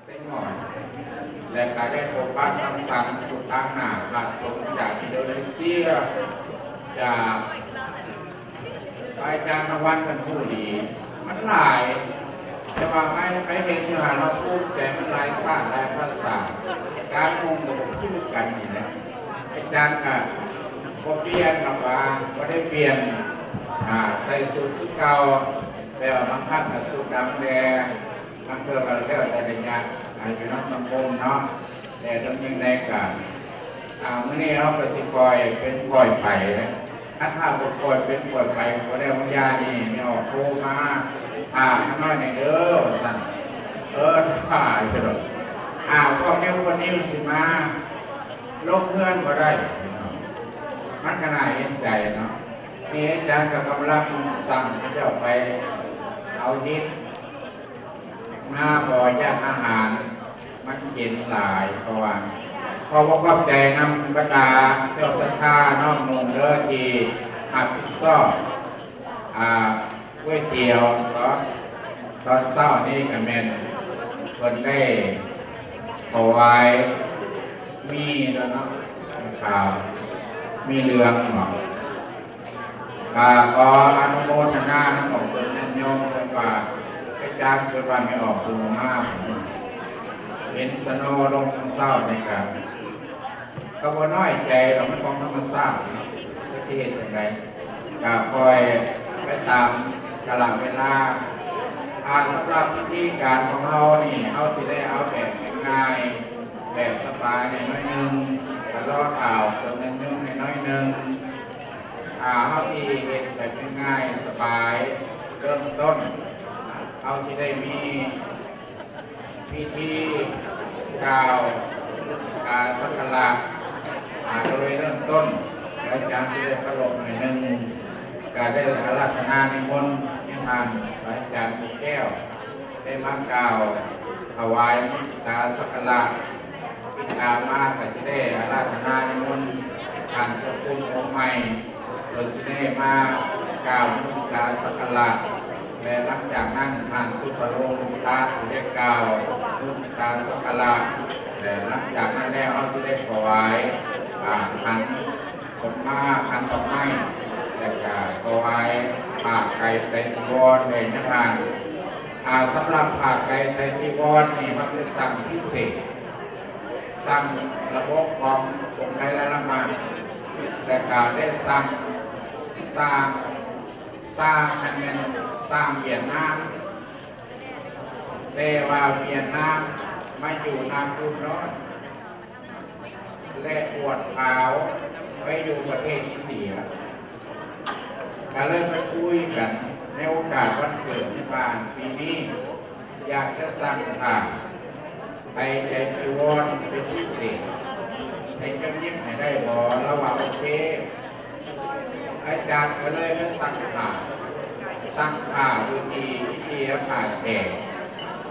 ເຊງອນ ແລະກະໄດ້ພົບປະສັງສັນຢູ່ທາງໜ້າພະສົງຈາກອິນໂດເນເຊຍ ຈາກ ພະອາຈານນະວັນເພິ່ນຮູ້ດີ ມັນຫຼາຍ ແຕ່ວ່າໃຜ ໃຜເຫັນຢູ່ຫັ້ນເນາະ ພູມໃຈ ມັນຫຼາຍຊາດຫຼາຍພາສາ ການນຸ່ງກໍບໍ່ຄືກັນນີ້ແຫຼະ. ອາຈານກໍບໍ່ປ່ຽນດອກວ່າ ບໍ່ໄດ້ປ່ຽນ ອາ ໃສ່ຊຸດຄືເກົ່າ ແຕ່ວ່າບາງຄັ້ງກໍຊຸດດຳແດ່ ບາງເທື່ອກໍແລ້ວແຕ່ໄລຍະ ອາ ຢູ່ນຳສັງຄົມເນາະ. ແຕ່ເຖິງຈັ່ງໃດກໍ ອາ ມື້ນີ້ເຮົາກໍຊິປ່ອຍເປັນປ່ອຍໄປນະ ຄັນຖ້າບໍ່ປ່ອຍເປັນປ່ອຍໄປ ບໍ່ໄດ້ວາງຢານີ້ ແມ່ອອກໂທມາ ອາ ນ້ອຍແດ່ເດີ ວ່າຊັ້ນ. ເອີ ຖ້າຢູ່ດອກ ອາ ພວກແນວຄົນນີ້ມັນຊິມາລົງເຮືອນບໍ່ໄດ້ ມັນກໍໜ້າເຫັນໃຈເນາະ. ນີ້ອາຈານກໍກຳລັງສັ່ງເຂົາເຈົ້າໄປເອົາຫີນ ມາບໍ່ ຢ້ານອາຫານມັນເຢັນຫຼາຍ ເພາະວ່າ ຂໍຂອບໃຈນຳບັນດາເຈົ້າສັດທານ້ອມນຸ່ງເດີ ທີ່ຮັບຜິດຊອບ ອາ ກ໋ວຍຕຽວເນາະ. ຕອນເຊົ້ານີ້ກໍແມ່ນເພິ່ນໄດ້ຖວາຍໝີ່ແລ້ວເນາະ ຂາວ ໝີ່ເຫຼືອງເນາະ. ກໍຂໍອະນຸໂມທະນານຳອອກຕົນຍາດໂຍມ ເພິ່ນວ່າ ອາຈານເພິ່ນວ່າແມ່ອອກສຸມາ ເຫັນສະໂນລົງເຊົ້ານີ້ກໍ ກໍບໍ່ນ້ອຍໃຈດອກ ມັນຂອງທຳມະຊາດເນາະ ຈະເຮັດຈັ່ງໃດ ກໍຄ່ອຍໄປຕາມກາລະເວລາ. ອາ ສຳລັບພິທີການຂອງເຮົານີ້ ເຮົາຊິໄດ້ເອົາແບບງ່າຍໆ ແບບສະບາຍໜ້ອຍໜຶ່ງ ກໍລໍຖ້າອອກຕົນຍາດໂຍມໜ້ອຍໜຶ່ງ. ອາ ເຮົາຊິເຮັດແບບງ່າຍໆ ສະບາຍ ເລີ່ມຕົ້ນ ເຮົາຊິໄດ້ມີພິທີກ່າວກາສັກກາລະ ອາ ໂດຍເລີ່ມຕົ້ນ ອາຈານຊິໄດ້ປະລົບໜ້ອຍໜຶ່ງ ກະໄດ້ອາລາທະນານິມົນໃຫ້ທ່ານພະອາຈານແກ້ວ ໄດ້ມາກ່າວຖວາຍມຸດຕາສັກກາລະ. ຕິດຕາມມາກໍຊິໄດ້ອາລາທະນານິມົນທ່ານເຈົ້າຄຸນອົງໃໝ່ ເພິ່ນຊິໄດ້ມາກ່າວມຸດຕາສັກກາລະ ແລະ ຫຼັງຈາກນັ້ນທ່ານສຸພະໂລງຕາຊິໄດ້ກ່າວມຸດຕາສັກກາລະ ແລະ ຫຼັງຈາກນັ້ນແລ້ວເຮົາຊິໄດ້ຖວາຍ ອາ ຂັນ ສົມມາ ຂັນດອກໄມ້ ແລະກະຖວາຍຜ້າໄຕໄຕຈີວອນແດ່ຍາທ່ານ. ອາ ສຳລັບຜ້າໄຕໄຕຈີວອນນີ້ ເຮົາໄດ້ສັ່ງພິເສດ ສັ່ງລະບົບຂອງອົງໄຕລະລະມະ ແລະກະໄດ້ສັ່ງ ສ້າງ ສ້າງ ອັນແມ່ນສ້າງຫວຽດນາມ ແຕ່ວ່າຫວຽດນາມມາຢູ່ນາກຸນນ້ອຍ ແລະບວດຂາວໄປຢູ່ປະເທດອິນເດຍ ກໍເລີຍມາຄຸຍກັນໃນໂອກາດວັນເກີດໃນບ້ານປີນີ້ ຢາກຈະສັ່ງຜ້າໄຕໄຕຈີວອນເປັນພິເສດ ໃຫ້ເຈົ້າຍິບໃຫ້ໄດ້ບໍ່? ລາວວ່າໂອເຄ. ອາຈານກໍເລີຍໄປຊັກຜ້າ ຊັກຜ້າຢູ່ທີ່ອິນເດຍ ຜ້າແຂກ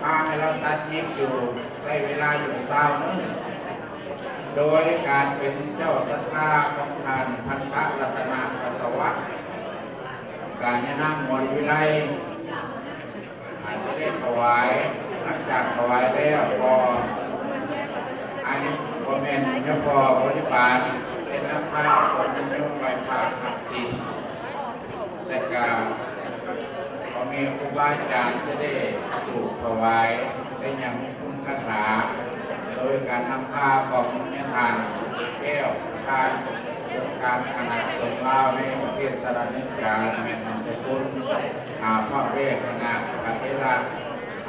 ພາໃຫ້ລາວຕັດຫຍິບຢູ່ ໃຊ້ເວລາຢູ່ຊາວມື້ ໂດຍການເປັນເຈົ້າສັດທາຂອງທ່ານພັນຕະລັດຕະນະປະສະຫວັດ ກາຍານາງມວນວິໄລ ອາດຈະໄດ້ຖວາຍ ຫຼັງຈາກຖວາຍແລ້ວກໍ ອັນນີ້ບໍ່ແມ່ນສະເພາະບໍລິວານ ແຕ່ນຳພາຄົນນິຍົມໄຫວ້ພະຮັບສິນ ແລະກະພໍ່ແມ່ຄູບາອາຈານຈະໄດ້ສູບຖວາຍໄດ້ຫຍັງ ຄາຖາ ໂດຍການນຳພາຂອງຍາທ່ານແກ້ວ ປະທານອົງການຄະນະສົງฆ์ລາວໃນປະເທດສະຫະລັດອາເມລິກາ ແມ່ນທ່ານເຈົ້າຄຸນ ອາ ພ້ອມດ້ວຍຄະນະພະເຖລະ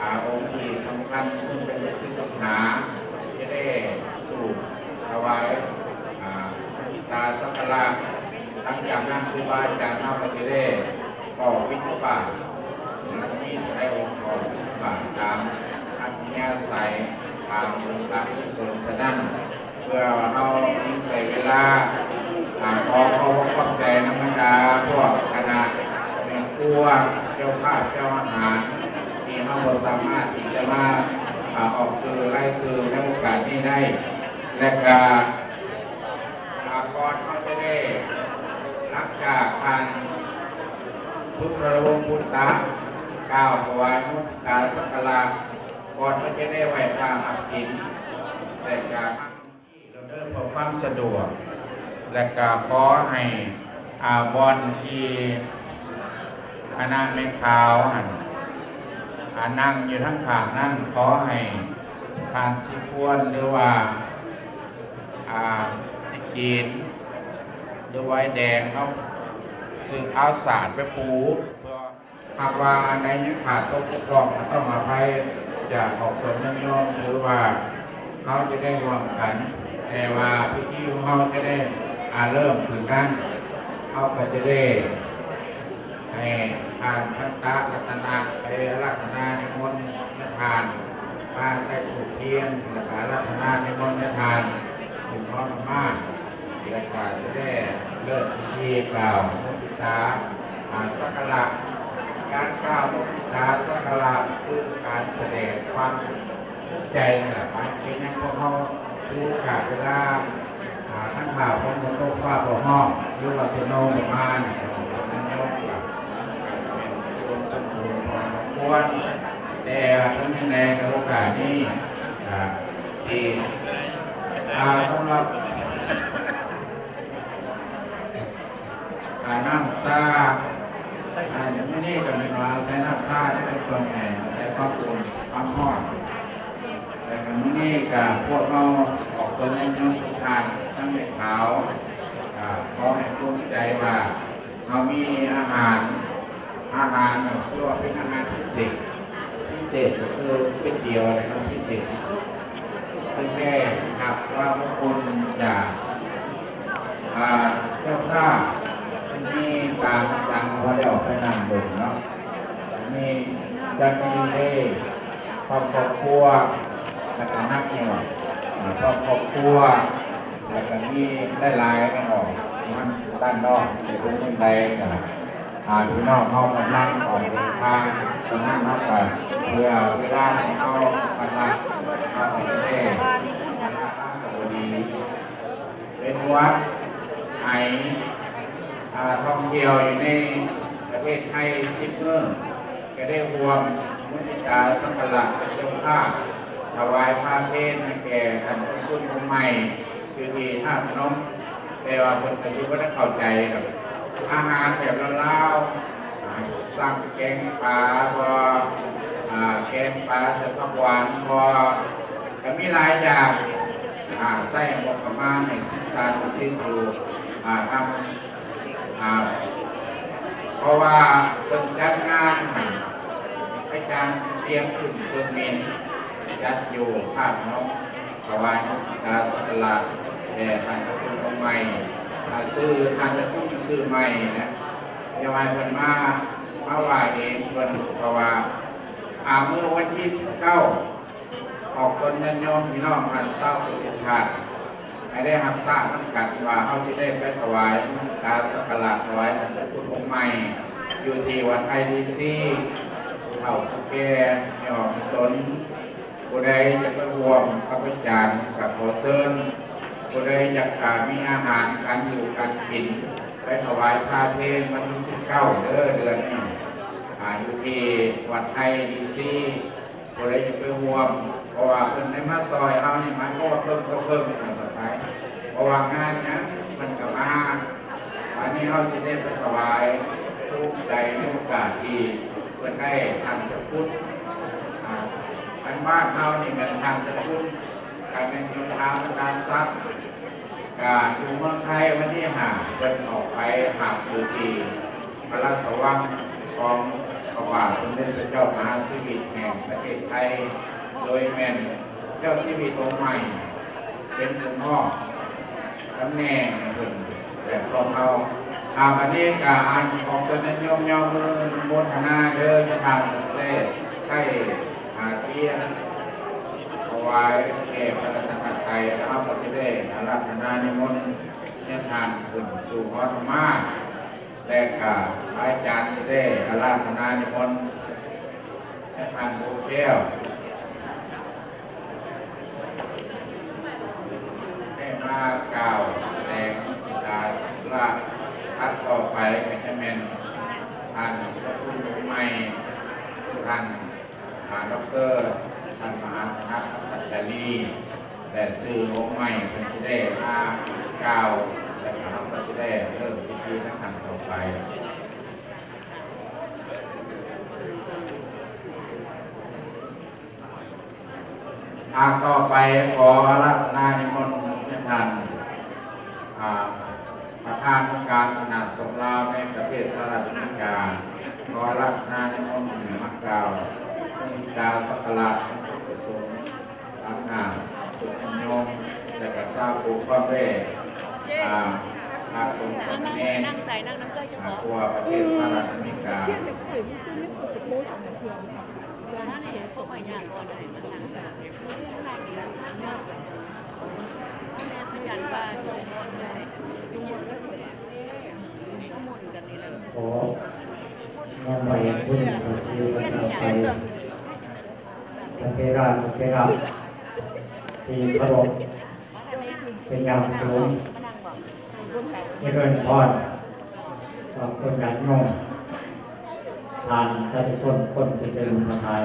ອາ ອົງທີ່ສຳຄັນ ຊຶ່ງເປັນລູກສິດລູກຫາ ຈະໄດ້ສູບຖວາຍ ອາ ມຸດຕາສັກກາລະ. ຫຼັງຈາກນັ້ນ ຄູບາອາຈານເຮົາກໍຈະໄດ້ ກໍບິນທະບາດ ແລະ ມີແຕ່ອົງກໍບິນທະບາດຕາມອັດທະຍາໄສ ຕາມບຸນຕາມກຸສົນ. ສະນັ້ນ ເພື່ອເຮົາຍັງໃຊ້ເວລາ ອາ ຂໍຂອບອົກຂອບໃຈນຳບັນດາພວກຄະນະແມ່ຄົວ ເຈົ້າພາບເຈົ້າອາຫານ ທີ່ເຮົາບໍ່ສາມາດທີ່ຈະມາ ອາ ອອກຊື່ລາຍຊື່ໃນໂອກາດນີ້ໄດ້ ແລະກະ ອາ ກ່ອນເຮົາຈະໄດ້ ຫຼັງຈາກທ່ານ ສຸພະວົງ ບຸດຕະ ກ່າວຖວາຍມຸດຕາສັກກາລະ ໂອ ກ່ອນເພິ່ນຈະໄດ້ໄຫວ້ພະຮັບສິນ ແລະກະເດີເພື່ອຄວາມສະດວກ ແລະກະຂໍໃຫ້ ອາ ບ່ອນທີ່ຄະນະແມ່ຂາວຫັ້ນ ອາ ນັ່ງຢູ່ທາງຂ້າງນັ້ນ ຂໍໃຫ້ທ່ານສີພວນ ຫຼືວ່າ ອາ ຈີນ ຫຼືວ່າໄອ້ແດງ ເຮົາຊື້ເອົາສາດໄປປູເພື່ອ ຫາກວ່າອັນໃດຍັງຂາດຕົກບົກຜ່ອງ ກໍຕ້ອງອະໄພຈາກອອກຕົນຍາດໂຍມ ຫຼືວ່າເຮົາຈະໄດ້ຮ່ວມກັນ ແຕ່ວ່າພິທີຂອງເຮົາຈະໄດ້ ອາ ເລີ່ມຂຶ້ນນັ້ນ ເຮົາກໍຈະໄດ້ໃຫ້ທ່ານພັນຕະລັດຕະນະ ໄປອາລາທະນານິມົນຍາທ່ານ ມາໃຕ້ທູບທຽນ ແລ້ວກໍອາລາທະນານິມົນຍາທ່ານ ຂຶ້ນເຮົາມາ ແລະກະຈະໄດ້ເລີ່ມພິທີກ່າວມຸທິຕາ ອາ ສັກກາລະ. ການກ່າວມຸທິຕາສັກກາລະ ຄືການສະແດງຄວາມພູມໃຈນີ້ແຫຼະ ເປັນຫຍັງພວກເຮົາຖືໂອກາດເວລາ ອາ ທັງຟ້າຝົນກໍຕົກ ຟ້າກໍຮ້ອງ ຫຼືວ່າສະໂນກໍມານີ້ ກໍເປັນຍາດໂຍມກໍ ກໍຈະເປັນຄວາມສົມຄວນພໍສົມຄວນ ແຕ່ເຖິງຈັ່ງໃດກໍໂອກາດນີ້ ອາ ທີ່ ອາ ສຳລັບ ອາ ນ້ຳຊາ ອາ ມື້ນີ້ກໍແມ່ນວ່າອາໄສນ້ຳຊາເປັນສ່ວນໃຫຍ່ ອາໄສຄວາມອຸ່ນຄວາມຮ້ອນ ແລ້ວກໍມື້ນີ້ກໍພວກເຮົາອອກຕົນຍາດໂຍມທຸກທ່ານ ທັງແມ່ຂາວ ກໍຂໍໃຫ້ພູມໃຈວ່າເຮົາມີອາຫານ ອາຫານກໍຄືວ່າເປັນອາຫານພິເສດ ພິເສດກໍຄືເປັນດຽວແຫຼະເນາະ ພິເສດທີ່ສຸດ ຊຶ່ງໄດ້ຮັບຄວາມອົບອຸ່ນຈາກ ອາ ເຈົ້າພາບ ຊຶ່ງມີຕາມທາງເຮົາໄດ້ອອກໄປນຳເບິ່ງເນາະ ມີ ຈະມີເດ້ ພວາມຄອບຄົວ ແລ້ວກໍນັກຮຽນ ອາ ພວກຄອບຄົວ ແລ້ວກໍມີຫຼາຍໆແມ່ນບໍ່ ມັນດ້ານນອກ ຈະເປັນຈັ່ງໃດກໍ ອາ ພີ່ນ້ອງເຮົາກຳລັງອອກເດີນທາງ ສະນັ້ນເຮົາກໍເພື່ອເວລາຂອງເຮົາ ສະນັ້ນເຮົາກໍຈະໄດ້ ເປັນວັດໄຫ ອາ ທ່ອງທ່ຽວຢູ່ໃນປະເທດໄທສິບມື້ ກໍໄດ້ຮ່ວມມຸທິຕາສັກກາລະເປັນເຈົ້າພາບ ຖວາຍພານເພນໃຫ້ແກ່ທ່ານເຈົ້າຄຸນອົງໃໝ່ ຢູ່ທີ່ທາດພະນົມ ແຕ່ວ່າເພິ່ນກໍຊິບໍ່ໄດ້ເຂົ້າໃຈດອກ ອາຫານແບບລາວໆ ອາ ສັ່ງແກງປາບໍ່ ອາ ແກງປາໃສ່ຜັກຫວານບໍ່ ກໍມີຫຼາຍຢ່າງ ອາ ໃຊ້ງົບປະມານໃຫ້ສິດສານຸສິດຢູ່ ອາ ທາງ ອາ ເພາະວ່າເພິ່ນຈັດງານໃຫ້ ໃຫ້ການຕຽມຂຶ້ນເຄື່ອງບິນ ຈັດຢູ່ພາກເນາະ ຖວາຍມຸທິຕາສັກກາລະແດ່ທ່ານເຈົ້າຄຸນອົງໃໝ່ ອາ ຊື່ທ່ານເຈົ້າຄຸນຊື່ໃໝ່ນະ ຢາກໃຫ້ເພິ່ນມາ ມາໄຫວ້ເອງເພິ່ນ ເພາະວ່າ ອາ ມື້ວັນທີສິບເກົ້າ ອອກຕົນຍາດໂຍມພີ່ນ້ອງທ່ານຊາວທຸກໆທ່ານ ໃຫ້ໄດ້ຮັບຊາບນຳກັນວ່າເຮົາຊິໄດ້ໄປຖວາຍການສັກກາລະຖວາຍທ່ານເຈົ້າຄຸນອົງໃໝ່ ຢູ່ທີ່ວັດໄອດີຊີ ຜູ້ເຖົ້າຜູ້ແກ່ ແມ່ອອກແມ່ຕົນ ຜູ້ໃດຢາກໄປຮ່ວມກັບອາຈານກໍຂໍເຊີນ ຜູ້ໃດຢາກ ອາ ມີອາຫານການຢູ່ການກິນ ໄປຖວາຍພະເພນວັນທີສິບເກົ້າເດີ ເດືອນນີ້ ອາ ຢູ່ທີ່ວັດໄອດີຊີ ຜູ້ໃດຈະໄປຮ່ວມ ເພາະວ່າເພິ່ນໄດ້ມາຊ່ອຍເຮົານີ້ ໝາຍຄວາມວ່າເຄິ່ງຕໍ່ເຄິ່ງ ພາສາໄທ ເພາະວ່າງານຫຍັງເພິ່ນກໍມາ ບາດນີ້ເຮົາຊິໄດ້ໄປຖວາຍ ພູມໃຈໃນໂອກາດທີ່ເພິ່ນໄດ້ທ່ານເຈົ້າຄຸນ ອາ ທາງບ້ານເຮົານີ້ແມ່ນທ່ານເຈົ້າຄຸນ ກະແມ່ນໂຍທາບັນດານຊັບ ກະຢູ່ເມືອງໄທວັນທີຫ້າ ເພິ່ນອອກໄປຮັບຢູ່ທີ່ພະລາຊະວັງຂອງພະບາດສົມເດັດພະເຈົ້າມະຫາຊີວິດແຫ່ງປະເທດໄທ ໂດຍແມ່ນເຈົ້າຊີວິດອົງໃໝ່ເປັນຜູ້ມອບຕຳແໜ່ງໃຫ້ເພິ່ນ ແບບຂອງເຮົາ. ອາ ບັດນີ້ກະອັນຂອງຕົນຍາດໂຍມຍໍມືອະນຸໂມທະນາເດີ ຍາທ່ານເສດໄດ້ຫາທຽນ ຖວາຍແດ່ພະລັດຕະນະໄຕ ແລ້ວເຮົາກໍຊິໄດ້ອາລາທະນານິມົນຍາທ່ານຂຶ້ນສູ່ຫໍທຳມາ ແລະກະພະອາຈານຊິໄດ້ອາລາທະນານິມົນຍາທ່ານໂພແກ້ວ ໄດ້ມາກ່າວສະແດງຕາສາລາດ ຖັດຕໍ່ໄປກໍຈະແມ່ນທ່ານເຈົ້າຄຸນອົງໃໝ່ ຄືທ່ານ ດອກເຕີ ທ່ານມະຫາຖະໜັດ ອັດຕະກາລີ ແລະ ສື່ອົງໃໝ່ ເພິ່ນຊິໄດ້ມາກ່າວ ແລະ ກໍເຮົາກໍຊິໄດ້ເລີ່ມພິທີໃນຂັ້ນຕໍ່ໄປ. ອ່າ ຕໍ່ໄປຂໍອາລາທະນານິມົນໃຫ້ທ່ານ ອ່າ ປະທານອົງການຄະນະສົງฆ์ລາວໃນປະເທດສະຫະລັດອາເມລິກາ ຂໍອາລາທະນານິມົນໃຫ້ມາກ່າວເຊິ່ງການສັກກາລະຂອງພະສົງ ຕາມໜ້າ ໂຍມ ແລະ ກະຊາວຜູ້ຄອງແລ ອ່າ ພະສົງສາມະເນນ ອ່າ ທົ່ວປະເທດສະຫະລັດອາເມລິກາ. ຂໍນຳໃບບຸນພະຊີລັດນະໄຕ ພະເຖລະ ພະເຖລະທີ່ເຄົາລົບເປັນຢ່າງສູງ, ຈະເລີນພອນຕໍ່ຄົນຍາດໂຍມ, ທ່ານສາທຸຊົນຄົນທີ່ເປັນບຸນພະທາຍ.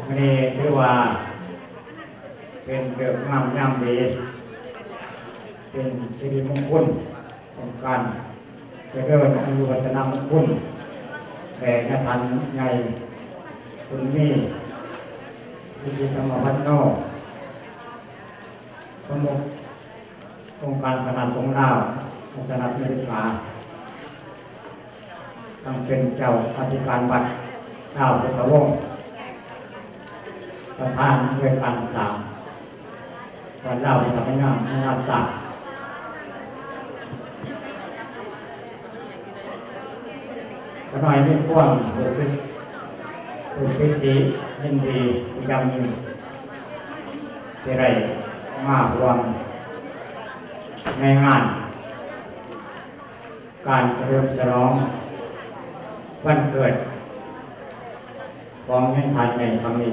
ມື້ນີ້ຖືວ່າເປັນເລີກງາມຍາມດີ, ເປັນສິລິມົງຄຸນ ຂອງການຈະເລີນອາຍຸວັດທະນະມົງຄຸນ ແດ່ຍາທ່ານໃຫຍ່ບຸນມີ ວິຈິດທຳມະພັນໂນ ປະມຸກອົງການຄະນະສົງລາວໃນສະຫະລັດອາເມລິກາ. ທັງເປັນເຈົ້າອະທິການວັດລາວພຸດທະວົງ, ປະທານອຳນວຍການສ້າງວັດລາວພຸດທະພະຍາມານາສາດ. ຂ້ານ້ອຍມີຄວາມຮູ້ສຶກປິຕິຍິນດີເປັນຢ່າງຍິ່ງ ທີ່ໄດ້ມາຮ່ວມໃນງານ ການສະເຫຼີມສະຫຼອງວັນເກີດຂອງຍາຍທ່ານໃຫຍ່ຄັ້ງນີ້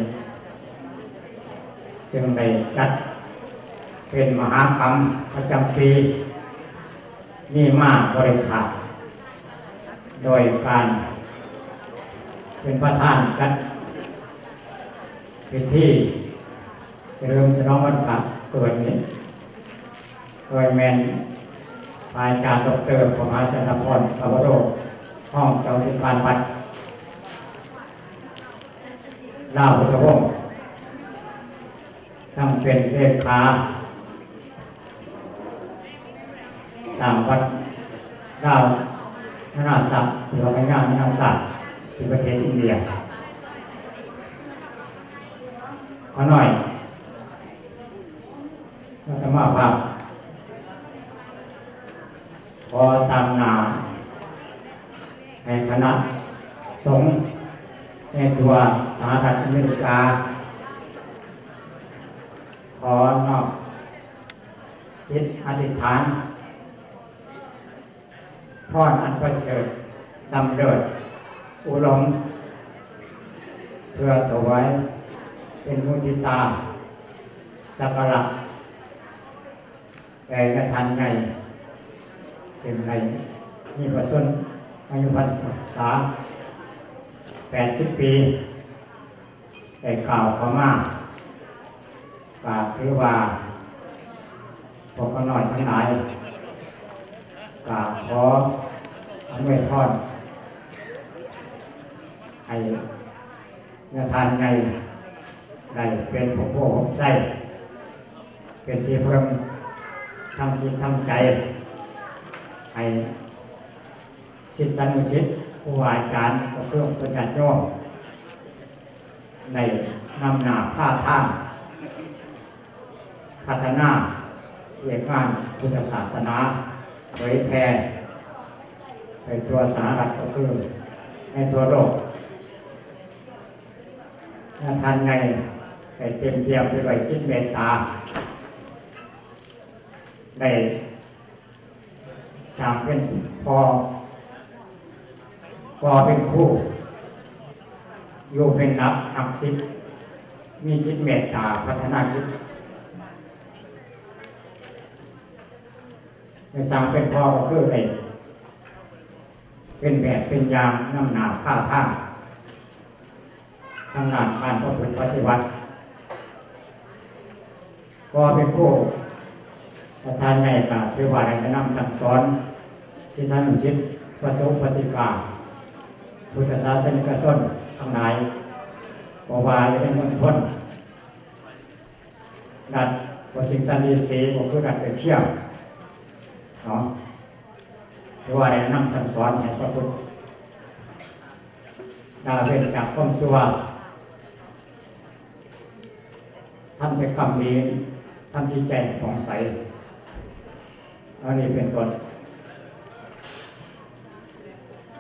ເຊິ່ງໄດ້ຈັດເປັນມະຫາກຳປະຈຳປີນີ້ມາບໍ່ໄດ້ຂາດ, ໂດຍການເປັນປະທານຈັດພິທີ ສະເຫຼີມສະຫຼອງວັນພະເກີດນີ້ ໂດຍແມ່ນພະອາຈານ ດອກເຕີ ພະມະຫາຈັນທະພອນ ທາວະໂລ ຮອງເຈົ້າອະທິການວັດລາວພຸດທະວົງ, ທັງເປັນເລຂາ ສ້າງວັດລາວນານາຊາດ ຫຼືວ່າພະຍາມານາຊາດ ທີ່ປະເທດອິນເດຍ. ຂ້ານ້ອຍ ອາດຕະມາພາບ ຂໍຕາງໜ້າໃຫ້ຄະນະສົງໃນທົ່ວສະຫະລັດອາເມລິກາ ຂໍນ້ອມຈິດອະທິຖານ ພອນອັນປະເສີດ ດຳເລີດ ອຸດົມ ເພື່ອຖວາຍເປັນມຸທິຕາສັກກາລະແດ່ຍາທ່ານໃຫຍ່ ເຊິ່ງໄດ້ມີພະຊົນອາຍຸພັນສາແປດສິບປີ ໄດ້ກ່າວເຂົ້າມາ ກໍຖືວ່າພວກຂ້ານ້ອຍທັງຫຼາຍ ກໍຂໍອຳນວຍພອນໃຫ້ຍາທ່ານໃຫຍ່ໄດ້ເປັນພະໂພພົມໄຊ ເປັນທີ່ເພິ່ງທາງຈິດທາງໃຈ ໃຫ້ ສິດສານຸສິດ ຄູອາຈານ ກໍຄືເປັນຍາດໂຍມ ໄດ້ນຳໜ້າພາທາງພັດທະນາວຽກງານພຸດທະສາສະໜາ ເຜີຍແຜ່ໄປທົ່ວສະຫະລັດ ກໍຄືໃນທົ່ວໂລກ. ແລະ ທ່ານໃຫຍ່ໄດ້ເຕັມປ່ຽມໄປດ້ວຍຈິດເມດຕາ ໄດ້ ສ້າງເປັນພໍ່ ກໍເປັນຄູ ຢູ່ເປັນຫຼັກຮັກສິດ ມີຈິດເມດຕາ ພັດທະນາຈິດ ແລະ ສ້າງເປັນພໍ່ກໍຄືໄດ້ເປັນແບບເປັນຢ່າງ ນຳໜ້າພາທາງ ທາງດ້ານການປະພຶດປະຕິບັດ. ກໍເປັນຜູ້ປະທານໃຫຍ່ກໍຖືວ່າໄດ້ແນະນຳສັ່ງສອນສິດສານຸສິດ ພະສົງ ພະສິກາ ພຸດທະສາສະນິກະຊົນທັງຫຼາຍ ບໍ່ວ່າຢູ່ໃນມົນທົນ ລັດວໍຊິງຕັນ ດີຊີ ກໍຄືລັດໃກ້ຄຽງເນາະ ຖືວ່າໄດ້ນຳສັ່ງສອນໃຫ້ປະພຶດລະເວັ້ນຈາກຄວາມຊົ່ວ ທຳແຕ່ກຳດີ ທຳຈິດໃຈໃຫ້ຜ່ອງໃສ ອັນນີ້ເປັນຕົ້ນ.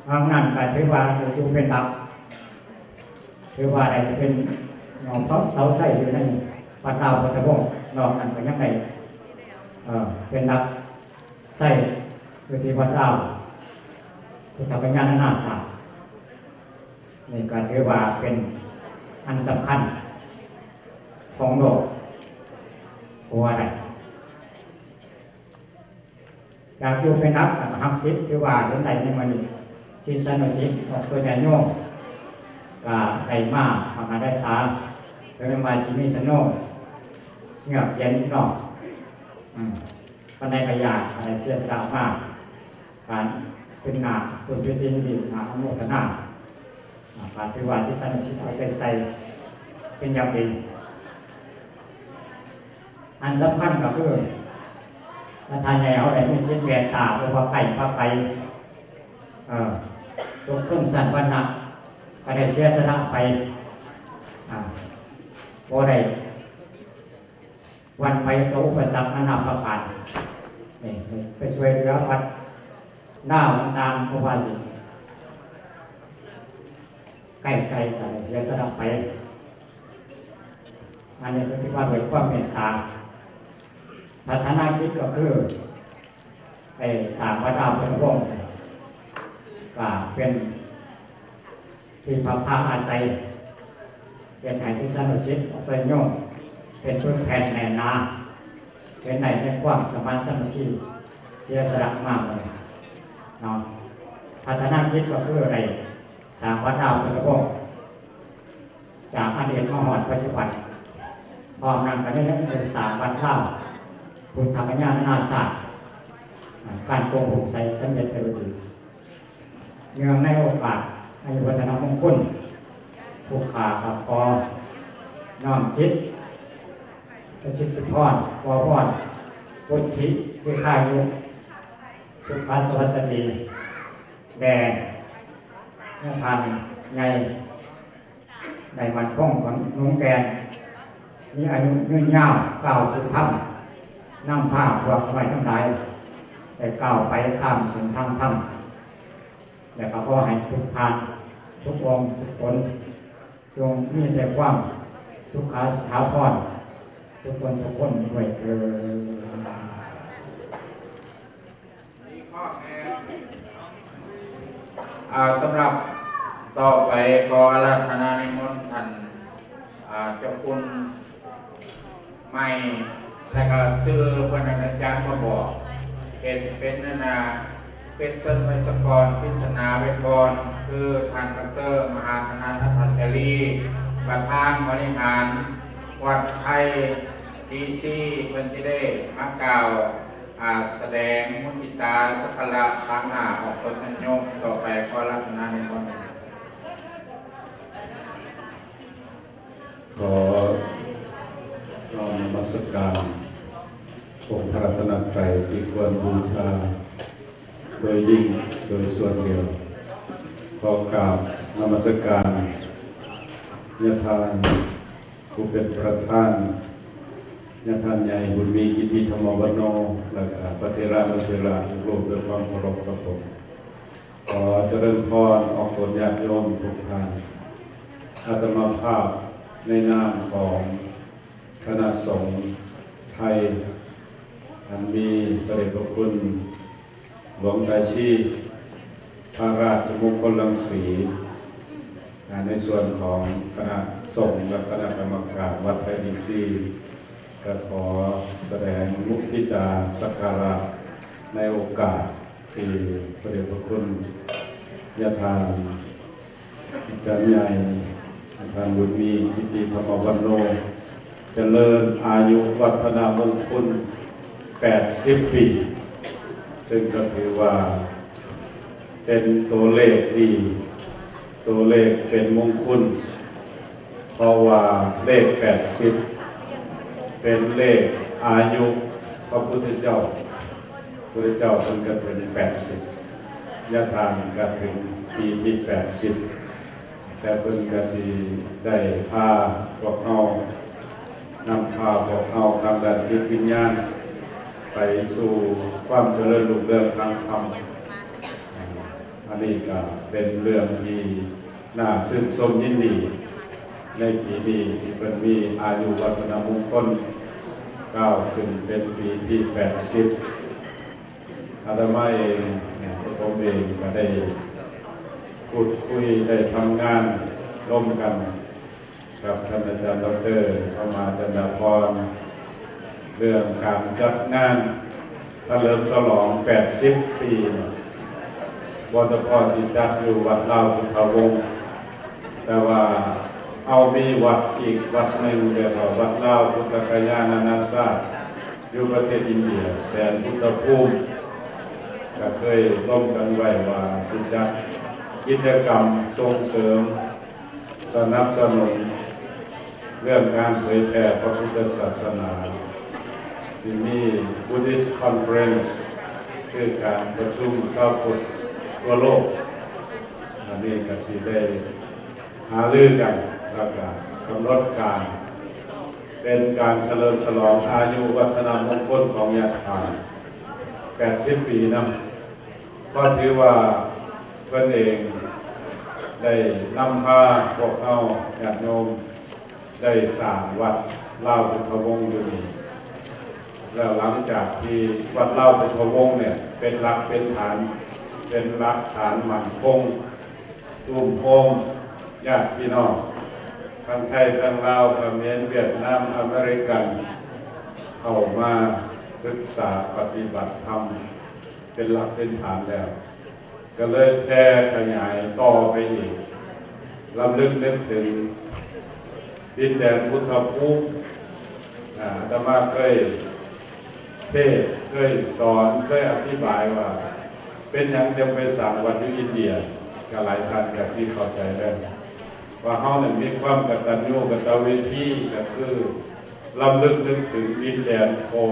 ດັ່ງນັ້ນກໍຖືວ່າຢູ່ເປັນຫຼັກ ຖືວ່າໄດ້ເປັນເສົາໃຊ້ຢູ່ໃນວັດລາວພຸດທະວົງ ນອກນັ້ນກໍຍັງໄດ້ ເອີ ເປັນຫຼັກໃຊ້ຢູ່ທີ່ວັດລາວພຸດທະກະຍານານາຊາດ. ນີ້ກໍຖືວ່າເປັນອັນສຳຄັນຂອງໂລກ ກໍວ່າໄດ້. ຈາກຢູ່ເປັນຫຼັກ ແລ້ວກໍຮັກສິດ ຄືວ່າເຫັນໄດ້ໃນມື້ນີ້ ສິດສານຸສິດ ອອກຕົວຍາດໂຍມ ກໍໄດ້ມາທຳມະດາ ເຖິງແມ່ນວ່າຊິມີສະໂນ ເງືອກເຢັນເນາະ ອືມ ປານໃດກໍຢ່າ ກໍໄດ້ເສຍສະຫຼະມາ ການເປັນໜ້າບຸນເປັນດິນ ໜ້າອະນຸໂມທະນາ ອາ ກໍຖືວ່າສິດສານຸສິດເອົາໃຈໃສ່ເປັນຢ່າງດີ. ອັນສຳຄັນກໍຄື ພະທ່ານໃຫຍ່ເຮົາໄດ້ມີຈິດແມ່ດຕາ ບໍ່ວ່າໃກ້ວ່າໄກ ເອີ ທຸກຊົນຊັ້ນວັນນະ ກໍໄດ້ເສຍສະຫຼະໄປ ອາ ບໍ່ໄດ້ ຫວັ່ນໄຫວຕໍ່ອຸປະສັກນານາປະການ ນີ້ ໄປຊ່ວຍເຫຼືອວັດລາວຕ່າງໆ ບໍ່ວ່າຊິໃກ້ໆ ກໍໄດ້ເສຍສະຫຼະໄປ ອັນນີ້ກໍຖືວ່າດ້ວຍຄວາມເມດຕາ. ພັດທະນາກິດກໍຄື ໄດ້ສ້າງວັດລາວພຸດທະວົງ ກໍເປັນທີ່ພັກພາອາໄສ ເຮັດໃຫ້ສິດສານຸສິດອອກໄປໂຍມ ເປັນປຶກແຜ່ນແໜ້ນໜາ ເຫັນໄດ້ໃນຄວາມສະມານສາມັກຄີ ເສຍສະຫຼະມາໝົດເນາະ. ພັດທະນາກິດກໍຄືໄດ້ສ້າງວັດລາວພຸດທະວົງ ຈາກອະດີດມາຮອດປັດຈຸບັນ. ພ້ອມນັ້ນກໍໄດ້ ໄດ້ສ້າງວັດລາວພຸດທະກະຍານານາຊາດ ການກົງໂຮງໄຊສຳເລັດໄປດ້ວຍດີ. ເນື່ອງໃນໂອກາດອາຍຸວັດທະນະມົງຄຸນ ຜູ້ຂ້າກໍຂໍນ້ອມຈິດປະສິດທິພອນ ຂໍພອນ ວຸດທິ ດິຄາຍຸ ສຸຂະສະຫວັດສະດີ ແດ່ຍາທ່ານໃຫຍ່ ໄດ້ໝັ້ນຄົງຂອງໜຸ່ມແກ່ນ ມີອາຍຸຍືນຍາວ ກ່າວສືບທຳ ນຳພາພວກນ້ອຍທັງຫຼາຍ ໄດ້ກ້າວໄປຂ້າມເສັ້ນທາງທຳ ແລະ ກໍຂໍໃຫ້ທຸກທ່ານ ທຸກອົງ ທຸກຄົນ ຈົ່ງມີແຕ່ຄວາມສຸຂະສະຖາພອນ ທຸກຄົນທຸກຄົນດ້ວຍເທີ້ນ. ອ່າ ສຳລັບຕໍ່ໄປ ຂໍອາລາທະນານິມົນທ່ານ ອ່າ ເຈົ້າຄຸນໃໝ່ ແລະກະຊື່ເພິ່ນ ອາຈານມາບອກ ເປັນ ເປັນອັນນ່າ ເປັນເຊີນໄວສະກອນ ພິດສະນາໄວ້ກ່ອນ ຄືທ່ານ ດອກເຕີ ມະຫາຖະໜັດ ອັດຖະຈາລີ ປະທານບໍລິຫານວັດໄທ ດີຊີ ເພິ່ນຈະໄດ້ມາກ່າວ ອ່າ ສະແດງມຸທິຕາສັກກາລະຕາງໜ້າອອກຕົນຍາດໂຍມ. ຕໍ່ໄປຂໍອາລາທະນານິມົນ. ຂໍນ້ອມນະມັດສະການອົງພະລັດຕະນະໄຕທີ່ຄວນບູຊາໂດຍຍິ່ງໂດຍສ່ວນດຽວ. ຂໍກາບນະມັດສະການຍາທ່ານ ຜູ້ເປັນປະທານ ຍາທ່ານໃຫຍ່ ບຸນມີ ກິດຕິທຳມະວັນໂນ ແລະກະພະເຖລະອະນຸເຖລະທຸກຮູບ ດ້ວຍຄວາມເຄົາລົບຂອບຄຸນ. ຂໍຈະເລີນພອນອອກຕົນຍາດໂຍມທຸກທ່ານ. ອາດຕະມາພາບໃນນາມຂອງຄະນະສົງໄທ ອັນມີພະເດດພະຄຸນ ຫຼວງຕາຊີ ພະລາຊະມຸງຄຸນລັງສີ ໃນສ່ວນຂອງຄະນະສົງ ແລະ ຄະນະກຳມະການວັດໄທດີຊີ ກໍຂໍສະແດງມຸທິຕາສັກກາລະ ໃນໂອກາດທີ່ພະເດດພະຄຸນຍາທ່ານ ອາຈານໃຫຍ່ ອາ ທ່ານບຸນມີ ກິດຕິທຳມະວັນໂນ ຈະເລີນອາຍຸວັດທະນະມົງຄຸນແປດສິບປີ ເຊິ່ງກໍຖືວ່າເປັນຕົວເລກດີ, ຕົວເລກເປັນມົງຄຸນ ເພາະວ່າເລກແປດສິບເປັນເລກອາຍຸພະພຸດທະເຈົ້າ. ພະພຸດທະເຈົ້າເພິ່ນກະເຖິງແປດສິບ, ຍາທ່ານກະເຖິງປີທີແປດສິບ ແຕ່ເພິ່ນກະຊິໄດ້ພາພວກເຮົາ, ນຳພາພວກເຮົາທາງດ້ານຈິດວິນຍານ ໄປສູ່ຄວາມຈະເລີນຮຸ່ງເຮືອງທາງທຳ. ອັນນີ້ກະເປັນເລື່ອງທີ່ໜ້າຊື່ນຊົມຍິນດີ ໃນປີນີ້ທີ່ເພິ່ນມີອາຍຸວັດທະນະມົງຄົນ ກ້າວຂຶ້ນເປັນປີທີແປດສິບ. ອາດຕະມາເອງ ຕົວຜົມເອງກະໄດ້ພູດຄຸຍ ໄດ້ທຳງານຮ່ວມກັນກັບທ່ານອາຈານ ດອກເຕີ ທອງມາ ຈັນດາພອນ ເລື່ອງການຈັດງານສະເຫຼີມສະຫຼອງແປດສິບປີ ບໍ່ສະເພາະທີ່ຈັດຢູ່ວັດລາວພຸດທະວົງ ແຕ່ວ່າເຮົາມີວັດອີກວັດໜຶ່ງ ເອີ້ນວ່າວັດລາວພຸດທະກະຍານານາຊາດ ຢູ່ປະເທດອິນເດຍ ແດນພຸດທະພູມ ກະເຄີຍລົມກັນໄວ້ວ່າຊິຈັດກິດຈະກຳສົ່ງເສີມ ສະໜັບສະໜູນເລື່ອງການເຜີຍແຜ່ພະພຸດທະສາສະໜາ ຊິມີ Buddhist Conference ຄືການປະຊຸມຊາວພຸດທົ່ວໂລກ. ອັນນີ້ກະຊິໄດ້ຫາລືກັນ ແລ້ວກະກຳນົດການ ເປັນການສະເຫຼີມສະຫຼອງອາຍຸວັດທະນະມົງຄົນຂອງຍາດທ່ານແປດສິບປີນຳ. ກໍຖືວ່າເພິ່ນເອງໄດ້ນຳພາພວກເຮົາຍາດໂຍມໄດ້ສ້າງວັດລາວພຸດທະວົງຢູ່ນີ້ ແລ້ວຫຼັງຈາກທີ່ວັດລາວພຸດທະວົງເນຍເປັນຫຼັກເປັນຖານ ເປັນຫຼັກຖານໝັ້ນຄົງ ຕຸ້ມໂຮມຍາດພີ່ນ້ອງທັງໄທ ທັງລາວ ຂະເໝນ ຫວຽດນາມ ອາເມລິກັນ ເຂົ້າມາສຶກສາປະຕິບັດທຳ ເປັນຫຼັກເປັນຖານແລ້ວ ກໍເລີຍແຜ່ຂະຫຍາຍຕໍ່ໄປອີກ ລຳລຶກນຶກເຖິງດິນແດນພຸດທະພູມ. ອາ ອາດຕະມາເຄີຍເທດ ເຄີຍສອນ ເຄີຍອະທິບາຍວ່າ ເປັນຫຍັງຈຶ່ງໄປສ້າງວັດຢູ່ອິນເດຍ? ກໍຫຼາຍທ່ານກໍຊິເຂົ້າໃຈແລ້ວ ວ່າເຮົານັ້ນມີຄວາມກະຕັນຍູກະຕະເວທີ ກໍຄືລຳລຶກນຶກເຖິງດິນແດນພໍ່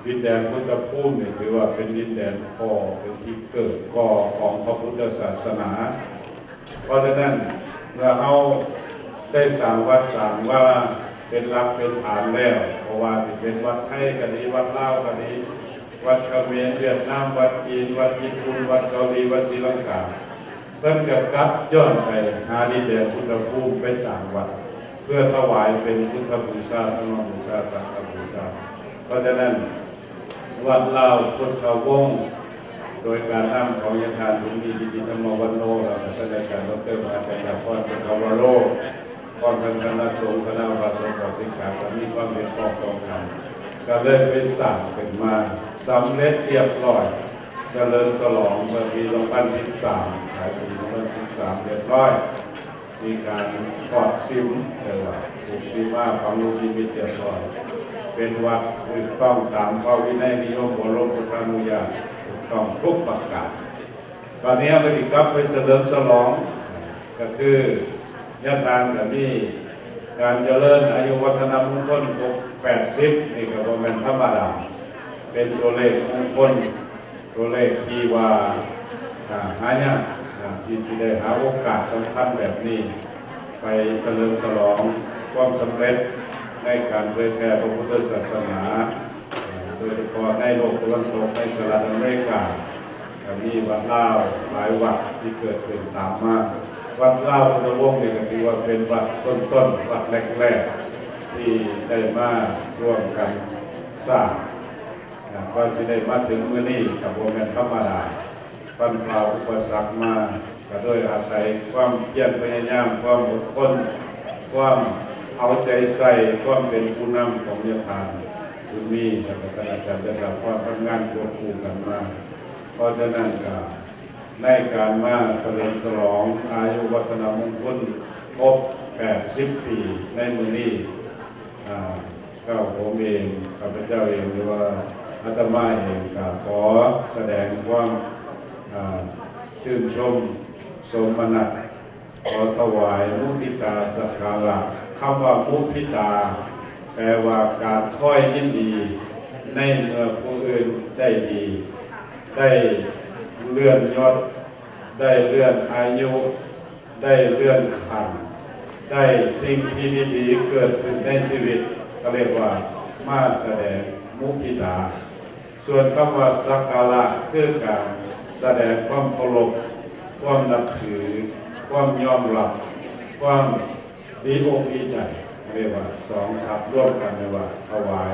ດິນແດນພຸດທະພູມນີ້ ຖືວ່າເປັນດິນແດນພໍ່ ເປັນທີ່ເກີດກໍ່ຂອງພະພຸດທະສາສະໜາ. ເພາະສະນັ້ນ ເມື່ອເຮົາໄດ້ສ້າງວັດສ້າງວາເປັນຫຼັກເປັນຖານແລ້ວ ບໍ່ວ່າຊິເປັນວັດໄທກໍດີ ວັດລາວກໍດີ ວັດຂະເໝນ ຫວຽດນາມ ວັດຈີນ ວັດຍີ່ປຸ່ນ ວັດເກົາຫຼີ ວັດສີລັງກາ ເພິ່ນກໍກັບຍ້ອນໄປຫາດິນແດນພຸດທະພູມໄປສ້າງວັດ ເພື່ອຖວາຍເປັນພຸດທະບູຊາ ທຳມະບູຊາ ສັງຄະບູຊາ. ເພາະສະນັ້ນ ວັດລາວພຸດທະວົງ ໂດຍການນຳຂອງຍາທ່ານບຸນມີ ກິດຕິທຳມະວັນໂນ ແລະ ທ່ານອາຈານ ດອກເຕີ ມະຫາຈັນດາພອນ ເປັນທະວາໂລ ພ້ອມທັງຄະນະສົງ ຄະນະພະສົງ ຂອງສິກຂາ ກໍມີຄວາມເຫັນພ້ອມຕ້ອງກັນ ກໍເລີຍໄປສ້າງຂຶ້ນມາ ສຳເລັດລຽບຮ້ອຍ ສະເຫຼີມສະຫຼອງເມື່ອປີສອງພັນສິບສາມ ປາຍປີສອງພັນສິບສາມ ລຽບຮ້ອຍ ມີການຖອດສິມ ເອີ້ນວ່າຜູກສີມາ ຝັງລູກນິມິດລຽບຮ້ອຍ ເປັນວັດຖືກຕ້ອງຕາມພະວິໄນນິຍົມ ບໍລົມພຸດທານຸຍາດ ຖືກຕ້ອງທຸກປະການ. ບາດນີ້ເຮົາກໍຊິກັບໄປສະເຫຼີມສະຫຼອງ ກໍຄືຍາທ່ານກໍມີການຈະເລີນອາຍຸວັດທະນະມົງຄົນຄົບແປດສິບ ນີ້ກໍບໍ່ແມ່ນທຳມະດາ ເປັນຕົວເລກມົງຄົນ ຕົວເລກທີ່ວ່າ ອ່າ ຫາຍາກ ອ່າ ທີ່ຊິໄດ້ຫາໂອກາດສຳຄັນແບບນີ້ ໄປສະເຫຼີມສະຫຼອງຄວາມສຳເລັດໃນການເຜີຍແຜ່ພະພຸດທະສາສະໜາ ໂດຍສະເພາະໃນໂລກຕາເວັນຕົກ ໃນສະຫະລັດອາເມລິກາ ກໍມີວັດລາວຫຼາຍວັດທີ່ເກີດຂຶ້ນຕາມມາ. ວັດລາວພຸດທະວົງນີ້ກໍຖືວ່າເປັນວັດຕົ້ນໆ ວັດແລກໆ ທີ່ໄດ້ມາຮ່ວມກັນສ້າງ. ກວ່າຊິໄດ້ມາເຖິງມື້ນີ້ກໍບໍ່ແມ່ນທຳມະດາ, ຟັນຝ່າອຸປະສັກມາ ກໍໂດຍອາໄສຄວາມພຽນພະຍາຍາມ, ຄວາມອົດທົນ, ຄວາມເອົາໃຈໃສ່, ຄວາມເປັນຜູ້ນຳຂອງຍາທ່ານບຸນມີ ແລະ ກໍທ່ານອາຈານຈັນດາພອນ ທຳງານຄວບຄູ່ກັນມາ. ເພາະສະນັ້ນກໍໃນການມາສະເຫຼີມສະຫຼອງອາຍຸວັດທະນະມົງຄຸນ ຄົບແປດສິບປີໃນມື້ນີ້ ອາ ເຈົ້າ ໂຮມເອງ ຂ້າພະເຈົ້າເອງ ຫຼືວ່າອາດຕະມາເອງ ກໍຂໍສະແດງຄວາມ ອາ ຊື່ນຊົມສົມນະ ຂໍຖວາຍມຸທິຕາສັກກາລະ. ຄຳວ່າມຸທິຕາ ແປວ່າການຄອຍຍິນດີໃນເມື່ອຜູ້ອື່ນໄດ້ດີ, ໄດ້ເລື່ອນຍົດ, ໄດ້ເລື່ອນອາຍຸ, ໄດ້ເລື່ອນຂັ້ນ, ໄດ້ສິ່ງທີ່ດີໆເກີດຂຶ້ນໃນຊີວິດ, ເຂົາເອີ້ນວ່າມາສະແດງມຸທິຕາ. ສ່ວນຄຳວ່າສັກກາລະ ຄືການສະແດງຄວາມເຄົາລົບ, ຄວາມນັບຖື, ຄວາມຍອມຮັບ, ຄວາມດີອົກດີໃຈ, ເອີ້ນວ່າສອງສັບລວມກັນ ເອີ້ນວ່າຖວາຍ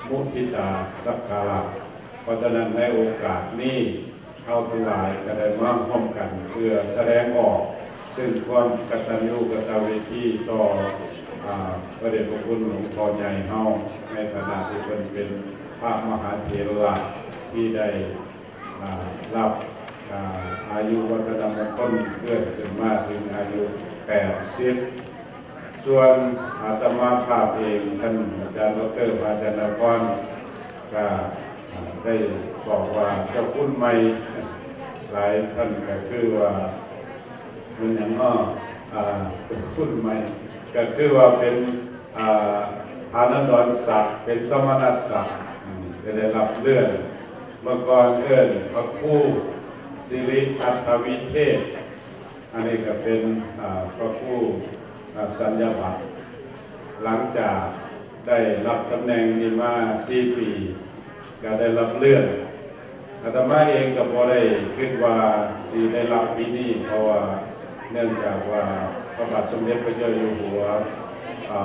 ມຸທິຕາສັກກາລະ. ເພາະສະນັ້ນ ໃນໂອກາດນີ້ ເຮົາທັງຫຼາຍກໍໄດ້ມາຮ່ວມກັນເພື່ອສະແດງອອກເຊິ່ງຄວາມກະຕັນຍູກະຕະເວທີຕໍ່ ອາ ພະເດດພະຄຸນຫຼວງພໍ່ໃຫຍ່ເຮົາ ໃນຖານະທີ່ເພິ່ນເປັນພະມະຫາເຖລະທີ່ໄດ້ ອາ ຮັບ ອາ ອາຍຸວັດທະນະມົງຄົນເກີດຂຶ້ນມາເຖິງອາຍຸແປດສິບ. ສ່ວນອາດຕະມາພາບເອງ ທ່ານອາຈານ ດຣ ພະອາຈານນະຄອນ ກໍໄດ້ບອກວ່າເຈົ້າຄຸນໃໝ່ ຫຼາຍທ່ານກໍຄືວ່າ ແມ່ນຫຍັງເນາະ ອາ ເຈົ້າຄຸນໃໝ່ ກໍຄືວ່າເປັນ ອາ ຖານະດອນສັກ ເປັນສະມະນະສັກ ອາ ຈະໄດ້ຮັບເລື່ອນ. ເມື່ອກ່ອນເອີ້ນພະຄູສິລິອັດຖະວິເທດ ອັນນີ້ກໍເປັນ ອາ ພະຄູ ອາ ສັນຍາບັດ. ຫຼັງຈາກໄດ້ຮັບຕຳແໜ່ງນີ້ມາສີ່ປີ ກໍໄດ້ຮັບເລື່ອນ. ອາດຕະມາເອງກໍບໍ່ໄດ້ຄິດວ່າຊິໄດ້ຮັບປີນີ້ ເພາະວ່າເນື່ອງຈາກວ່າພະບາດສົມເດັດພະເຈົ້າຢູ່ຫົວ ອາ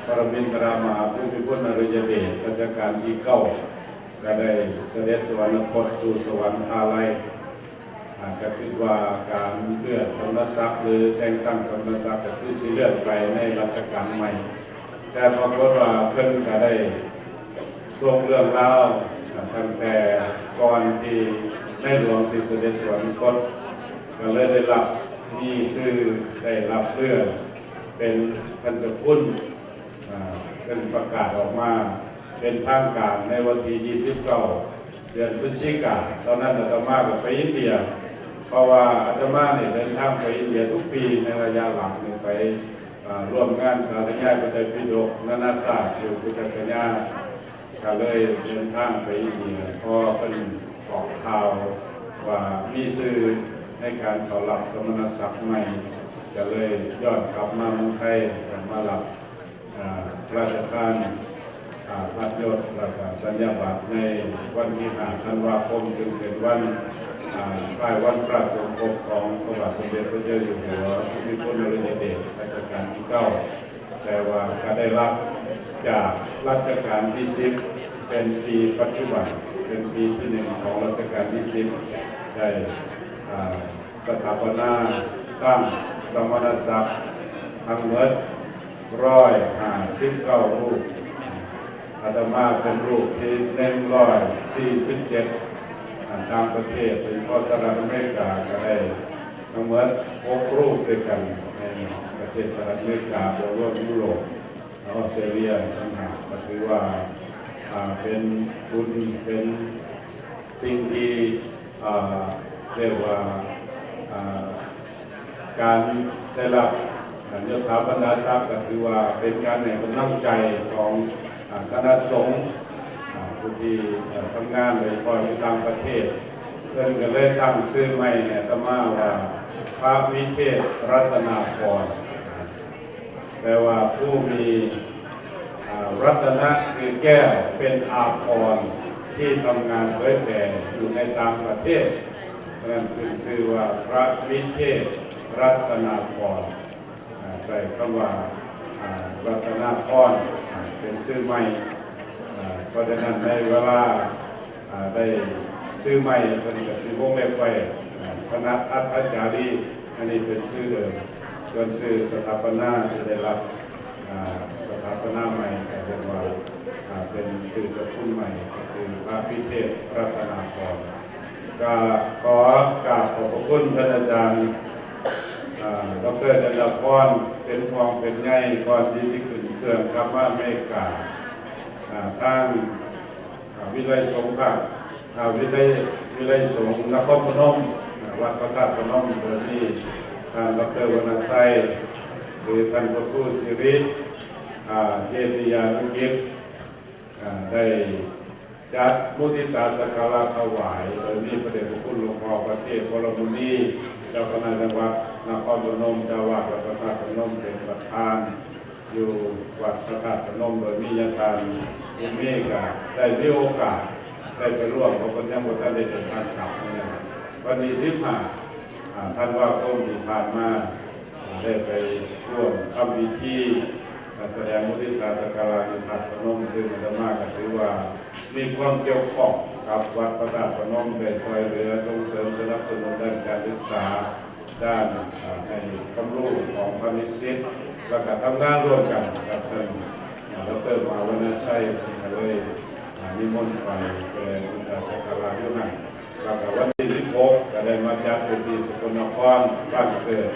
ປະມິນທະລະມະຫາພູມິພົນອະດຸລຍະເດດ ລັດຊະການທີເກົ້າ ກໍໄດ້ສະເດັດສະຫວັນນະຄົດສູ່ສະຫວັນທາໄລ. ອາ ກໍຄິດວ່າການເລື່ອນສະມະນະສັກ ຫຼື ແຕ່ງຕັ້ງສະມະນະສັກ ກໍຄືຊິເລື່ອນໄປໃນລັດຊະການໃໝ່, ແຕ່ປາກົດວ່າເພິ່ນກໍໄດ້ສົ່ງເລື່ອງລາວ ອາ ຕັ້ງແຕ່ກ່ອນທີ່ໃນຫຼວງຊິສະເດັດສະຫວັນນະຄົດ ກໍເລີຍໄດ້ຮັບ ມີຊື່ໄດ້ຮັບເລື່ອນເປັນທ່ານເຈົ້າຄຸນ. ອາ ເພິ່ນປະກາດອອກມາເປັນທາງການໃນວັນທີຊາວເກົ້າ ເດືອນພຶສຈິກາ. ຕອນນັ້ນອາດຕະມາກໍໄປອິນເດຍ ເພາະວ່າອາດຕະມານີ້ເດີນທາງໄປອິນເດຍທຸກປີໃນໄລຍະຫຼັງນີ້ ໄປ ອາ ຮ່ວມງານສາທະຍາຍພະໄຕປິດົກນານາຊາດຢູ່ພຸດທະກະຍາ. ກໍເລີຍເດີນທາງໄປອິນເດຍ ເພາະເພິ່ນອອກຂ່າວວ່າມີຊື່ໃນການເຂົ້າຮັບສະມະນະສັກໃໝ່ ກໍເລີຍຍ້ອນກັບມາເມືອງໄທ ກໍມາຮັບ ອາ ພະລາຊະທານ ອາ ພັດຍົດ ແລ້ວກໍສັນຍາບັດໃນວັນທີຫ້າ ທັນວາຄົມ ຊຶ່ງເປັນວັນ ອາ ຄ້າຍວັນພະສະສົມພົບຂອງພະບາດສົມເດັດພະເຈົ້າຢູ່ຫົວ ພູມິພົນອະດຸລຍະເດດ ລັດຊະການທີເກົ້າ. ແຕ່ວ່າກໍໄດ້ຮັບຈາກລັດຊະການທີສິບ ເປັນປີປັດຈຸບັນ ເປັນປີທີໜຶ່ງຂອງລັດຊະການທີສິບ ໄດ້ ອາ ສະຖາປະນາຕັ້ງສະມະນະສັກທັງໝົດຮ້ອຍຫ້າສິບເກົ້າຮູບ. ອາດຕະມາເປັນຮູບທີໜຶ່ງຮ້ອຍສີ່ສິບເຈັດ ອາ ຕ່າງປະເທດ ໂດຍສະເພາະສະຫະລັດອາເມລິກາ ກໍໄດ້ທັງໝົດຫົກຮູບດ້ວຍກັນ ໃນປະເທດສະຫະລັດອາເມລິກາ ບໍ່ລວມຢູໂຣບ ອອສເຕຣເລຍຕ່າງຫາກ. ກໍຖືວ່າ ອາ ເປັນບຸນ ເປັນສິ່ງທີ່ ອາ ເອີ້ນວ່າ ອາ ການໄດ້ຮັບ ອາ ຍົດຖາບັນດາສັກ ກໍຖືວ່າເປັນການໃຫ້ກຳລັງໃຈຂອງ ອາ ຄະນະສົງ ອາ ຜູ້ທີ່ ເອີ່ ທຳງານໂດຍສະເພາະຢູ່ຕ່າງປະເທດ. ເພິ່ນກໍເລີຍຕັ້ງຊື່ໃໝ່ໃຫ້ອາດຕະມາວ່າ ພະວິເທດລັດຕະນາພອນ. ແປວ່າຜູ້ມີ ອາ ລັດຕະນະຄືແກ້ວ ເປັນອາພອນທີ່ທຳງານເຜີຍແຜ່ຢູ່ໃນຕ່າງປະເທດ, ສະນັ້ນຂຶ້ນຊື່ວ່າພະວິເທດລັດຕະນາພອນ. ອາ ໃຊ້ຄຳວ່າ ອາ ລັດຕະນາພອນ ອາ ເປັນຊື່ໃໝ່. ອາ ເພາະສະນັ້ນໃນເວລາ ອາ ໄດ້ຊື່ໃໝ່ ເພິ່ນກໍຊິວົງເລັບໄວ້ ອາ ຄະນະອັດຖະຈາຣີ ອັນນີ້ເປັນຊື່ເດີມ. ສ່ວນຊື່ສະຖາປະນາທີ່ໄດ້ຮັບ ອາ ສະຖາປະນາໃໝ່ ກໍເອີ້ນວ່າ ອາ ເປັນຊື່ເຈົ້າຄຸນໃໝ່ ກໍຄືພະວິເທດລັດຕະນາພອນ. ກໍຂໍກາບຂອບພະຄຸນທ່ານອາຈານ ອາ ດອກເຕີ ຈັນດາພອນ ເປັນຫ່ວງເປັນໃຍ ກ່ອນທີ່ຊິຂຶ້ນເຄື່ອງກັບມາອາເມລິກາ ອາ ທາງ ອາ ວິໄລສົງພະ ອາ ວິໄລ ວິໄລສົງນະຄອນພະນົມ ອາ ວັດພະທາດພະນົມ ໂດຍມີທ່ານ ດອກເຕີ ວັນນະໄຊ ຫຼື ທ່ານ ພະຄູ ສິລິ ອາ ເຈຕິຍານຸກິດ ອາ ໄດ້ຈັດມຸທິຕາສັກກາລະຖວາຍ ໂດຍມີພະເດດພະຄຸນຫຼວງພໍ່ພະເທບວໍລະມຸນີ ເຈົ້າຄະນະຈັງຫວັດນະຄອນພະນົມ ເຈົ້າອາວາດວັດພະທາດພະນົມເປັນປະທານ ຢູ່ວັດພະທາດພະນົມ ໂດຍມີຍາທ່ານບຸນມີ ກະໄດ້ມີໂອກາດໄດ້ໄປຮ່ວມ ເພາະເພິ່ນຍັງບໍ່ທັນໄດ້ເດີນທາງກັບ ມື້ນັ້ນ ວັນທີສິບຫ້າ ອາ ທັນວາຄົມທີ່ຜ່ານມາ ອາ ໄດ້ໄປຮ່ວມທຳພິທີ ອາ ສະແດງມຸທິຕາສັກກາລະຢູ່ທາດພະນົມ ຊຶ່ງອາດຕະມາກໍຖືວ່າມີຄວາມກ່ຽວຂ້ອງກັບວັດພະທາດພະນົມ ໄດ້ຊ່ອຍເຫຼືອສົ່ງເສີມສະໜັບສະໜູນດ້ານການສຶກສາ ດ້ານ ອາ ໃຫ້ຄວາມຮູ້ຂອງພະນິສິດ ແລ້ວກໍທຳງານຮ່ວມກັນກັບທ່ານ ອາ ດອກເຕີ ມະຫາວັນນະໄຊ ເພິ່ນກໍເລີຍ ອາ ນິມົນໄປສະແດງບຸນຕາສັກກາລະຢູ່ຫັ້ນ ແລ້ວກໍວັນທີສິບຫົກ ກໍໄດ້ມາຈັດຢູ່ທີ່ສະກົນນະຄອນ ບ້ານເກີດ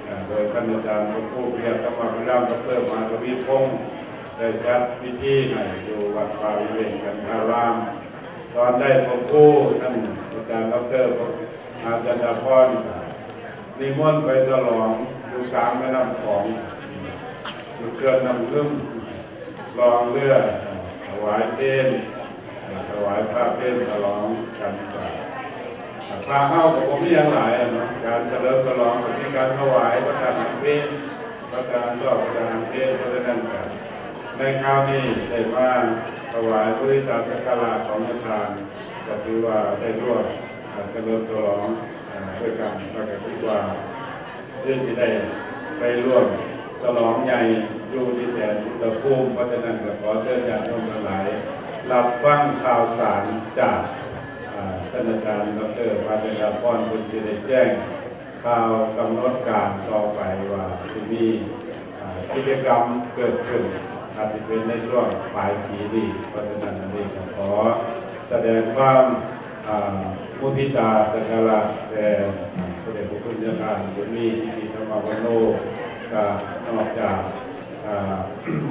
ອາ ໂດຍທ່ານອາຈານພະຄູ ປະຢັດ ທຳມະພິລາມ ດອກເຕີ ມະຫາທະວີພົງ ໄດ້ຈັດພິທີໃຫ້ຢູ່ວັດປ່າວິເວກຈັນທາລາມ ຕອນໄດ້ພະຄູ ທ່ານອາຈານ ດອກເຕີ ມະຫາຈັນດາພອນ ນິມົນໄປສະຫຼອງຢູ່ກາງແມ່ນ້ຳຂອງ ຢູ່ເຂື່ອນນ້ຳງື່ມ ລ່ອງເຮືອ ຖວາຍເພນ ຖວາຍພະເພນ ສະຫຼອງກັນ ພະເຮົາກໍບໍ່ມີຫຍັງຫຼາຍເນາະ ການສະເຫຼີມສະຫຼອງກໍມີການຖວາຍພະທາດຫາງເພນ ພະທາດຫາງຊອກ ພະທາດຫາງເພນ ເພາະສະນັ້ນກໍ ໃນຄາວນີ້ໄດ້ມາຖວາຍບູຊາສັກກາລະຂອງຍາທ່ານ ກໍຖືວ່າໄດ້ຮ່ວມ ອາ ສະເຫຼີມສະຫຼອງ ອາ ດ້ວຍກັນ ແລ້ວກໍຄິດວ່າຄືຊິໄດ້ໄປຮ່ວມສະຫຼອງໃຫຍ່ຢູ່ດິນແດນອຸດຕະພູມ ເພາະສະນັ້ນກໍຂໍເຊີນຍາດໂຍມທັງຫຼາຍ ຮັບຟັງຂ່າວສານຈາກ ອາ ທ່ານອາຈານ ດອກເຕີ ພາຈັນດາພອນ ເພິ່ນຊິໄດ້ແຈ້ງ ຂ່າວກຳນົດການຕໍ່ໄປວ່າຊິມີ ອາ ກິດຈະກຳເກີດຂຶ້ນ ອາດຈະເປັນໃນຊ່ວງປາຍປີນີ້ ເພາະສະນັ້ນອັນນີ້ກໍຂໍສະແດງຄວາມ ອາ ມຸທິຕາສັກກາລະແດ່ ອາ ພະເດດພະຄຸນຍາທ່ານ ບຸນມີ ກິດຕິທຳມະວັນໂນ ກໍນອກຈາກ ອາ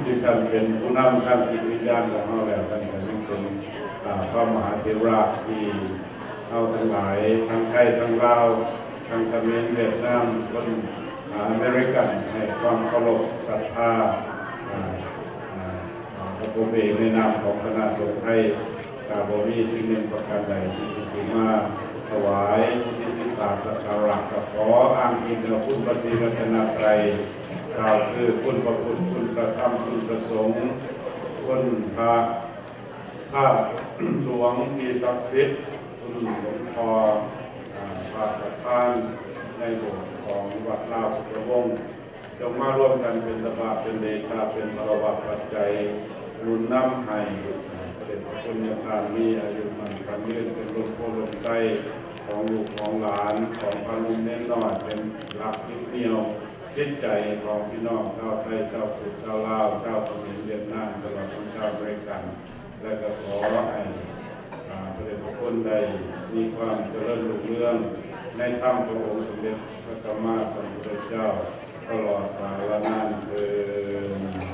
ທີ່ທ່ານເປັນຜູ້ນຳທາງຈິດວິນຍານຂອງເຮົາແລ້ວ ທ່ານກໍຍັງເປັນ ອາ ພະມະຫາເຖລະທີ່ເຮົາທັງຫຼາຍ ທັງໄທ ທັງລາວ ທັງຂະເໝນ ຫວຽດນາມ ຄົນ ອາ ອາເມລິກັນ ໃຫ້ຄວາມເຄົາລົບສັດທາ ອາ ອາ ພະສົງເອງໃນນາມຂອງຄະນະສົງໄທ ກໍບໍ່ມີສິ່ງໜຶ່ງປະການໃດທີ່ຈະມາຖວາຍ ທີ່ຈະກາບສັກກາລະ ກໍຂໍອ້າງອີງເຖິງຄຸນພະສີລັດຕະນະໄຕ ກ່າວຄືຄຸນພະພຸດ ຄຸນພະທຳ ຄຸນພະສົງ ຄຸນພະ ພະທາດຫຼວງທີ່ສັກສິດ ຄຸນຫຼວງພໍ່ ອາ ພະປະທານໃນໂບດຂອງວັດລາວພຸດທະວົງ ຈົ່ງມາລວມກັນເປັນຕະບະເປັນເດຊະ ເປັນພະລະວະປັດໄຈ ໜູນນຳໃຫ້ພະເດດພະຄຸນຍາທ່ານມີອາຍຸໝັ້ນຂວັນຍືນ ເປັນລົມໂພລົມໄຊຂອງລູກຂອງຫຼານ ຂອງພະໜຸ່ມເນນນ້ອຍ ເປັນຫຼັກຍຶດໜ່ຽວຈິດໃຈຂອງພີ່ນ້ອງຊາວໄທ ຊາວພຸດ ຊາວລາວ ຊາວຂະເໝນ ຫວຽດນາມ ຕະຫຼອດທັງຊາວອາເມລິກັນ ແລະກໍຂໍໃຫ້ ອາ ພະເດດພະຄຸນໄດ້ມີຄວາມຈະເລີນຮຸ່ງເຮືອງໃນທຳຂອງອົງສົມເດັດພະສຳມາສຳພຸດທະເຈົ້າ ຕະຫຼອດກາລນານເທີ້ນ.